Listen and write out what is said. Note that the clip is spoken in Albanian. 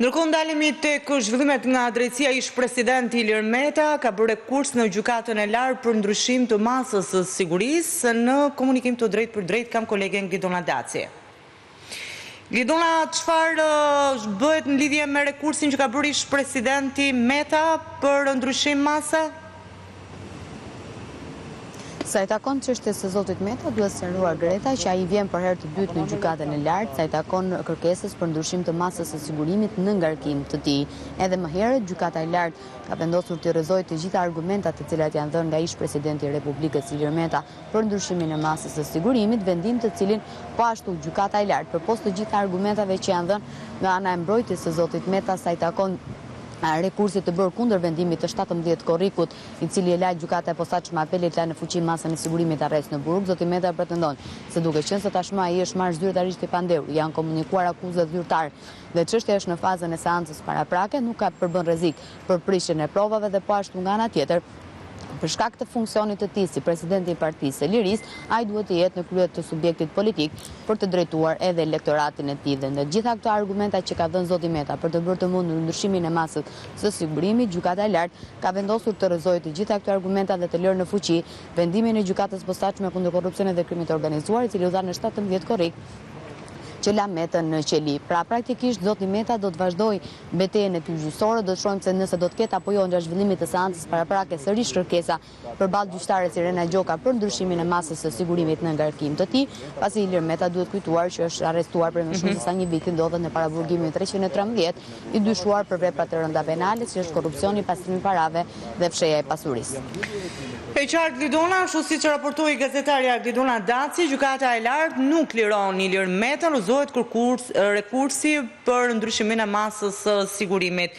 Ndërkohë ndalemi tek zhvillimet nga drejtësia ish-presidenti Ilir Meta ka bërë rekurs në Gjykatën e Lartë për ndryshim të masës së sigurisë. Në komunikim të drejtpërdrejtë kam kolegen Glidona Daci. Glidona, çfarë bëhet në lidhje me rekursin që ka bërë ish-presidenti Meta për ndryshim mase? Sa i takon çështjes së zotit Meta, duhet sqaruar Greta që ai vjen për herë të dytë në Gjykatën e Lartë sa i takon kërkesës për ndryshim të masës së sigurimit në ngarkim të tij. Edhe më herët, Gjykata e Lartë ka vendosur t'i rrëzojë të gjitha argumentat të cilat janë dhënë nga ish-presidenti i Republikës Ilir Meta për ndryshimin e masës së sigurimit, vendim të cilin po ashtu Gjykata e Lartë, përpos të gjitha argumentave që janë dhënë nga ana e mbrojtjes së zotit Meta sa i takon rekursit të bërë kundër vendimit të 17 korrikut, i cili e la Gjykata e Posaçme e Apelit la në fuqi masën e sigurimit arrest në burg, zoti Meta pretendon se duke qenë se tashmë ai është marrë zyrtarisht i pandehur, janë komunikuar akuzat zyrtare dhe çështja është në fazën e seancës paraprake, nuk ka përbën rrezik për prishjen e provave dhe po ashtu nga ana tjetër Për shkak të funksionit të tij si presidenti i Partisë së Lirisë, ai duhet të jetë në krye të subjektit politik për të drejtuar edhe elektoratin e tij dhe në gjitha këto argumenta që ka dhënë zoti Meta për të bërë të mundur ndryshimin e masës së sigurimit, Gjykata e Lartë ka vendosur të rrëzojë të gjitha këto argumenta dhe të lërë në fuqi vendimin e Gjykatës Posaçme kundër Korrupsionit dhe Krimit të Organizuar, i cili u dha në 17 korrik që la Metën në qeli. Pra, praktikisht, zoti Meta do të vazhdojë betejën e tij gjyqësore, do të shohim se nëse do të ketë apo jo gjatë zhvillimit të seancës paraprake sërish kërkesa përballë gjyqtares Irena Gjoka për ndryshimin e masës së sigurimit në ngarkim të tij, pasi Ilir Meta duhet kujtuar që është arrestuar prej më shumë se sa një viti ndodhet në paraburgimin 313, i dyshuar për vepra të rënda penale, si është korrupsioni, pastrimi i parave dhe fshehja e pasurisë. E qartë Glidona, ashtu siç raportoi gazetarja Glidona Daci, Gjykata e Lartë nuk liron Ilir Metën, rrëzohet rekursi për ndryshimin e masës së sigurimit.